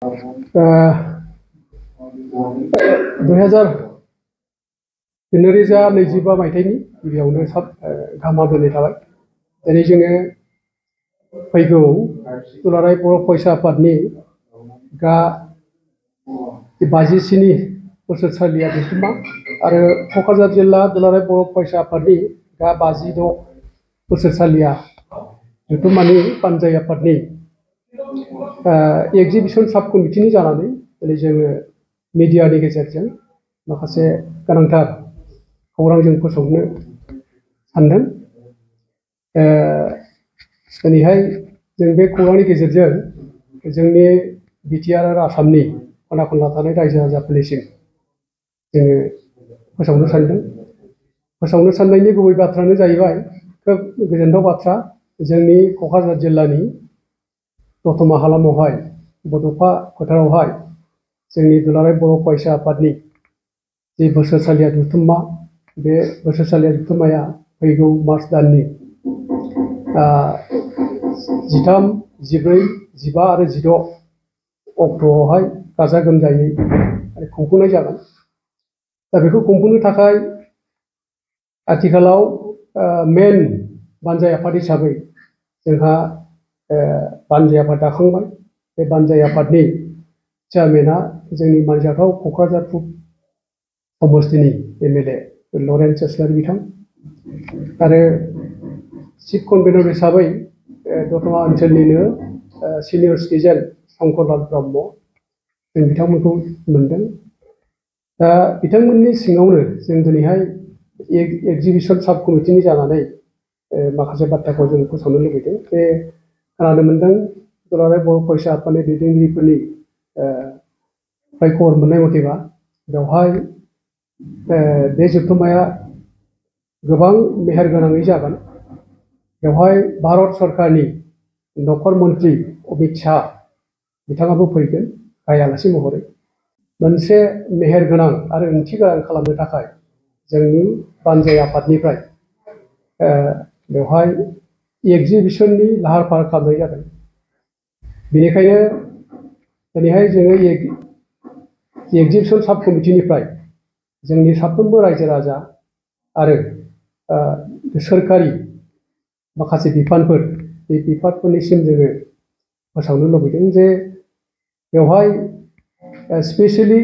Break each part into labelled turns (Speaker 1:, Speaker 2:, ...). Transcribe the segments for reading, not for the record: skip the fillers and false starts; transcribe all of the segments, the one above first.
Speaker 1: 2025 मायथाइनि गिबियावनो गाहाम हामलायनाय थाबाय। दिनै जोङो फैगौ दुलाराय बर' फरायसा आफादनि गा 57 बोसोरसालिया जथुम्मा आरो क'क्राझार जिल्ला दुलाराय बर' फरायसा आफादनि गा 56 बोसोरसालिया जथुम्मानि पानजाय आफादनि एग्जिबिशन साब कमिटिनि जानानै दिनै जोङो मिडियानि गेजेरजों माखासे गोनांथार खौरां जों फोसावनो सानदों। दिनैहाय जों बे खौरांनि गेजेरजों जोंनि बिटिआर आरो आसामनि खना खनला थानाय रायजो राजाफोरनिसिम जोङो फोसावनो सानदों। फोसावनो साननायनि गुबै बाथ्रायानो जाहैबाय खोब गोजोनथाव बाथ्रा, जोंनि क'क्राझार जिल्लानि दतमा हालामावहाय बड'फा फोथारावहाय जोंनि दुलाराय बर' फरायसा आफादनि जे बोसोरसालिया जथुम्मा, बे बोसोरसालिया जथुम्माया फैगौ मार्च दाननि 13, 14, 15 आरो 16 अक्ट'आवहाय गाजा गोमजायै खुंफुंनाय जागोन। दा बेखौ खुंफुंनो थाखाय आथिखालाव मेन बानजाय आफाद हिसाबै जोंहा बानजाय आफाद दाखांबाय। बे बानजाय आफादनि चेयारमेना जोंनि मानजाथाव क'क्राझार पुब समस्तिनि एमएलए लरेन्स इस्लारि बिथां आरो चिफ कनभेनर हिसाबै दतमा ओनसोलनिनो सिनियर सिटिजेन शंकरलाल ब्रह्म, जों बिथांमोनखौ मोनदों। दा बिथांमोननि सिङावनो जों दिनैहाय एग्जिबिशन साब कमिटिनि जानानै माखासे बाथ्राखौ जों फोसावनो लुबैदों। बे खोनानो मोनदों दुलाराय बर' फरायसा आफादनि दैदेनगिरिफोरनि फ्राय खबर मोननाय मथेबा बेवहाय बे जथुम्माया गोबां मेहेर गोनाङै जागोन। बेवहाय भारत सरकारनि नखर मन्त्रि अमित शाह बिथाङाबो फैगोन गाहाय आलासि महरै। मोनसे मेहेर गोनां आरो ओंथि गोनां खालामनो थाखाय जोंनि बानजाय आफादनिफ्राय बेवहाय एग्जिबिशननि लाहार फाहार खालामनाय जादों। बेनिखायनो दिनैहाय जोङो एग्जिबिशन साब कमिटिनिफ्राय जोंनि साफ्रोमबो रायजो राजा आरो सोरखारि माखासे बिफानफोर, बे बिफानफोरनिसिम जोङो फोसावनो लुबैदों जे बेवहाय स्पेसियेलि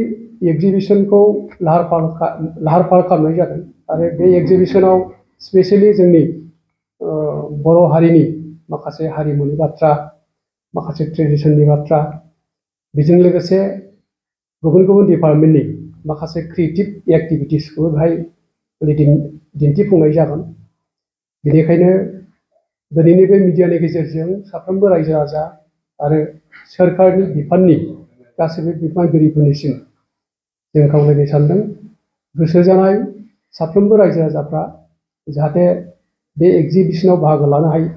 Speaker 1: एग्जिबिशनखौ लाहार फाहार खालामनाय जादों आरो बे एग्जिबिशनाव स्पेसियेलि जोंनि बर' हारिनि माखासे हारिमुनि बाथ्रा, माखासे ट्रेडिशननि बाथ्रा, बेजों लोगोसे गुबुन गुबुन डिपार्टमेन्टनि माखासे क्रिएटिभ एक्टिभिटिसखौ बेहाय दिन्थिफुंनाय जागोन। बेनिखायनो दिनैनि बे मिडियानि गेजेरजों साफ्रोमबो रायजो राजा आरो सोरखारनि बिफाननि गासैबो बिबानगिरिफोरनिसिम जों खावलायनो सानदों, गोसो जानाय साफ्रोमबो रायजो राजाफ्रा जाहाथे बे एग्जिबिशनाव बाहागो लानो हायो,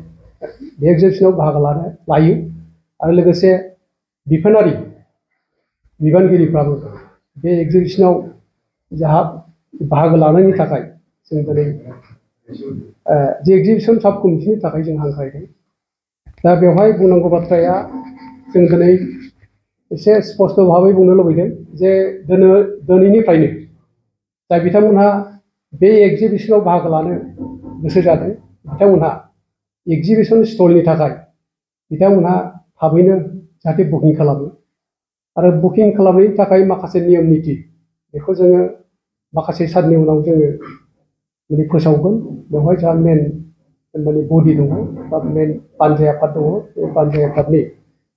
Speaker 1: बे एग्जिबिशनाव बाहागो लायो आरो लोगोसे बिफानारि बिबानगिरिफ्राबो बे एग्जिबिशनाव बाहागो लानायनि थाखाय जों दिनै जे एग्जिबिशन साब कमिटिनि थाखाय जों हांख्रायदों। दा बेवहाय बुंनांगौ बाथ्राया जों दिनै एसे स्पष्ट भाबै बुंनो लुबैदों जे दिनैनिफ्रायनो जाय बिथांमोनहा बे एग्जिबिशनाव बाहागो लानो गोसो जादों, बिथांमोनहा एग्जिबिशन स्टलनि थाखाय बिथांमोनहा थाबैनो जाहाथे बुकिं खालामो आरो बुकिं खालामनायनि थाखाय माखासे नियम निति, बेखौ जोङो माखासे साननि उनाव जोङो फोसावगोन। बेवहाय जोंहा मेन बडि दङ बा मेन बानजाय आफाद दङ। बे बानजाय आफादनि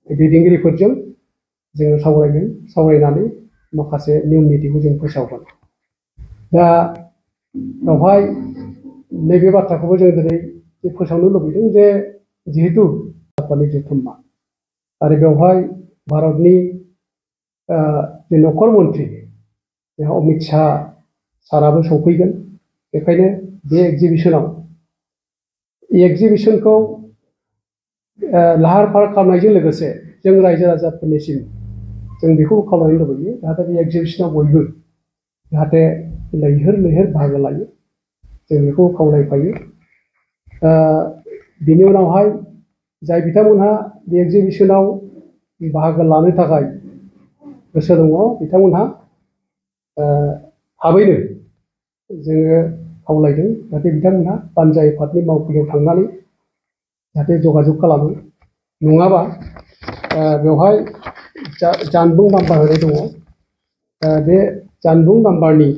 Speaker 1: दैदेनगिरिफोरजों जोङो सावरायनानै माखासे नियम नितिखौ जों फोसावगोन। दा बेवहाय नैबे बाथ्राखौबो जों दिनै फोसावनो लुबैदों जे जिहेतु आफादनि जथुम्मा आरो बेवहाय भारतनि जे नखर मन्त्रि जोंहा अमित शाह साराबो सौफैगोन। बेखायनो बे एग्जिबिशनखौ लाहार फाहार खालामनायजों लोगोसे जों रायजो राजाफोरनिसिम जों बेखौ खावलायनो लुबैयो जाहाथे बे एग्जिबिशनाव बयबो जाहाथे लैहोर लैहोर बाहागो लायो, जों बेखौ खावलायफायो। बिनि उनावहाय जाय बिथांमोनहा बे एग्जिबिशनाव बाहागो लानो थाखाय गोसो दङ बिथांमोनहा थाबैनो जोङो खावलायदों जाहाथे बिथांमोनहा पान्जाब आफादनि मावख'आव थांनानै जाहाथे जगाजग खालामो नङाबा बेवहाय जानबुं नाम्बार होनाय दङ बे जानबुं नाम्बारनि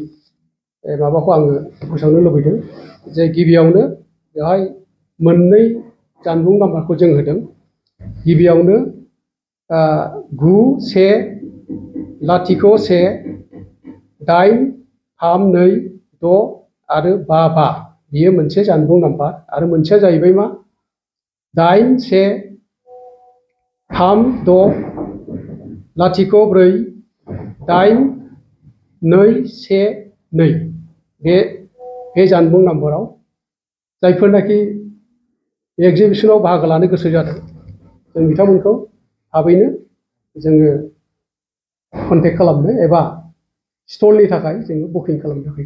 Speaker 1: माबाखौ आङो फोसावनो लुबैदों जे गिबियावनो बेवहाय मोननै जानबुं नाम्बारखौ जों होदों गिबियावनो 910832 आरो 55 बियो मोनसे जानबुं नाम्बार आरो मोनसेया जाहैबाय मा 8136048212 बे जानबुं नाम्बाराव जायफोरनाखि एग्जिबिशनाव बाहागो लानो गोसो जादों जों बिथांमोनखौ थाबैनो जोङो कन्टेक्ट खालामनो एबा स्टलनि थाखाय जोङो बुकिं खालामनो थाखाय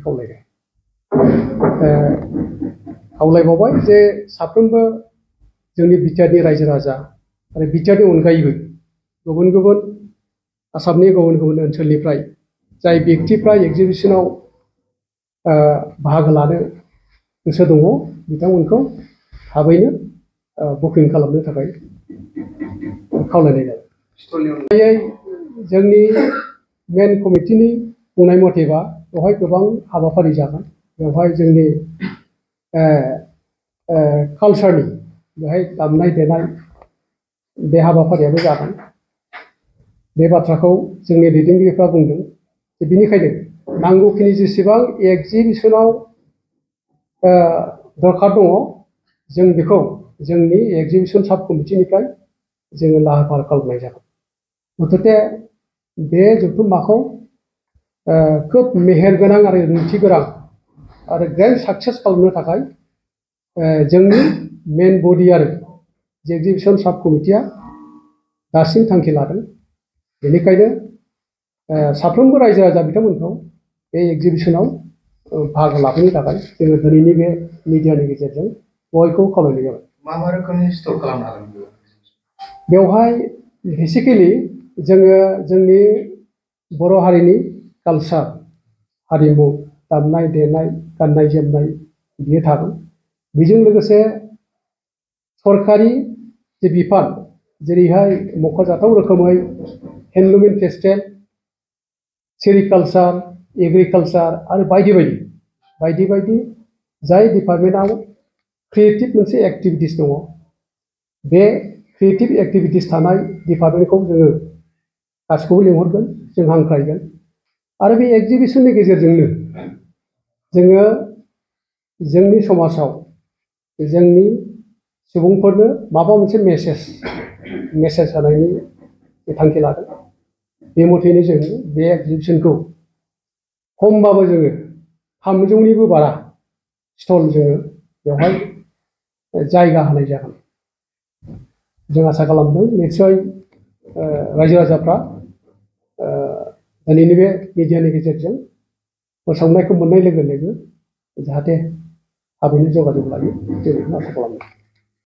Speaker 1: खावलायबावबाय जे साफ्रोमबो जोंनि बिटिआरनि रायजो राजा आरो बिटिआरनि अनगायैबो गुबुन गुबुन आसामनि गुबुन गुबुन ओनसोलनिफ्राय जाय व्यक्तिफ्रा एग्जिबिशनाव बाहागो लानो गोसो दङ बिथांमोनखौ थाबैनो बुकिं खालामनो थाखाय खावलायनाय जाबाय। जोंनि मेन कमिटिनि बुंनाय मथेबा बेवहाय गोबां हाबाफारि जागोन बेवहाय जोंनि कालचारनि बेवहाय दामनाय देनाय बे हाबाफारियाबो जागोन बे बाथ्राखौ जोंनि दैदेनगिरिफ्रा बुंदों बेनिखायनो नांगौखिनि जेसेबां एग्जिबिशनाव दरखार दङ जों बेखौ जोंनि एग्जिबिशन साब कमिटिनिफ्राय जोङो लाहार फाहार खालामनाय जागोन मुथते बे जथुम्माखौ खोब मेहेरगोनां आरो ओंथि गोनां आरो ग्रेन्ड साक्सेस खालामनो थाखाय जोंनि मेन बडि आरो एग्जिबिशन साब कमिटिया दासिम थांखि लादों बेनिखायनो साफ्रोमबो रायजो राजा बिथांमोनखौ बे एग्जिबिशनाव बाहागो लाफैनो थाखाय जोङो दिनैनि बे मिडियानि गेजेरजों बयखौ खावलायनाय जाबाय। मा रोखोमनि स्टल खालामनो हागोन बेवहाय बेसिकेलि जोङो जोंनि बर' हारिनि कालचार हारिमु दामनाय देनाय गाननाय जोमनाय बियो थागोन बेजों लोगोसे सरकारि जे बिफान जेरैहाय मख'जाथाव रोखोमै हेन्दलुम एन्ड टेक्सटाइल सेरिकालचार एग्रिकालचार आरो बायदि बायदि जाय डिपार्टमेन्टआव क्रिएटिभ मोनसे एक्टिभिटिस दङ बे क्रिएटिभ एक्टिभिटिस थानाय डिपार्टमेन्टखौ जोङो गासिखौबो लिंहरगोन जों हांख्रायगोन आरो बे एग्जिबिशननि गेजेरजोंनो जोङो जोंनि समाजाव जोंनि सुबुंफोरनो माबा मोनसे मेसेज होनायनि थांखि लादों बे मथेनो जोङो बे एग्जिबिशनखौ खमबाबो जोङो 300निबो बारा स्टल जोङो बेवहाय जायगा होनाय जागोन जों आसा खालामदों निस्सय रायजो राजाफ्रा दिनैनि बे मिडियानि गेजेरजों फोसावनायखौ मोननाय लोगो लोगो जाहाथे थाबैनो जगाजग लायो जों बेखौनो आसा खालामदों।